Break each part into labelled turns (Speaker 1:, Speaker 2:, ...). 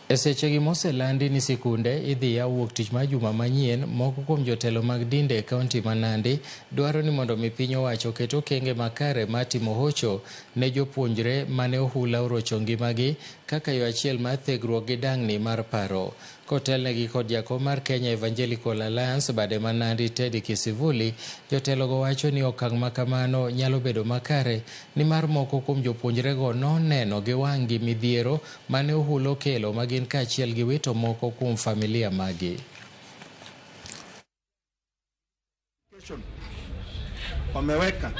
Speaker 1: E sechegi moselandi ni sikunde idhi yaw wuok tich mar juma manyien, moko kuom jotelo mag dinde e kaunti ma Nandi dwaro ni mondo mi piny owacho oket okenge makare mar timo hocho ne jopuonjre mane ohula orocho ngimagi kaka yo achiel mar thegruok gi dang'ni mar paro. Kotelnegi kod jakom mar Kenya Evangelical Alliance bade ma Nandi Teddy Kisivuli, jotelogo wacho ni okang' ma kamano nyalo bedo makare nimar moko kuom jopuonjrego noneno gi wang'gi midhiero mane ohula okelo ma gin kaachiel gi wito moko kuom familia magi.
Speaker 2: Wameweka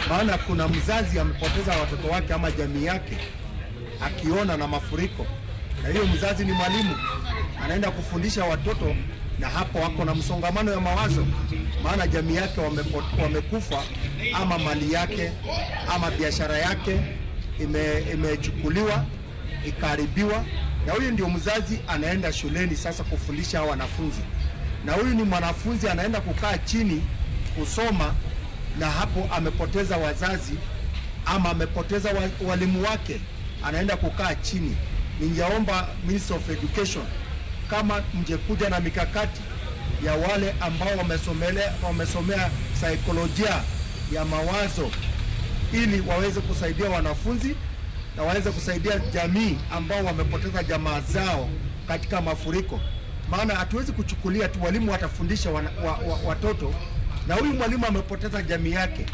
Speaker 2: maana kuna mzazi amepoteza watoto wake ama jamii yake akiona na mafuriko, na hiyo mzazi ni mwalimu anaenda kufundisha watoto, na hapo wako na msongamano ya mawazo, maana jamii yake wamekufa ama mali yake ama biashara yake imechukuliwa ikaharibiwa, na huyu ndio mzazi anaenda shuleni sasa kufundisha wanafunzi, na huyu ni mwanafunzi anaenda kukaa chini kusoma, na hapo amepoteza wazazi ama amepoteza walimu wake, anaenda kukaa chini. Ningeomba Minister of Education kama mjekuja na mikakati ya wale ambao wamesomea saikolojia ya mawazo ili waweze kusaidia wanafunzi na waweze kusaidia jamii ambao wamepoteza jamaa zao katika mafuriko. Maana hatuwezi kuchukulia tu walimu watafundisha watoto na huyu mwalimu amepoteza jamii yake.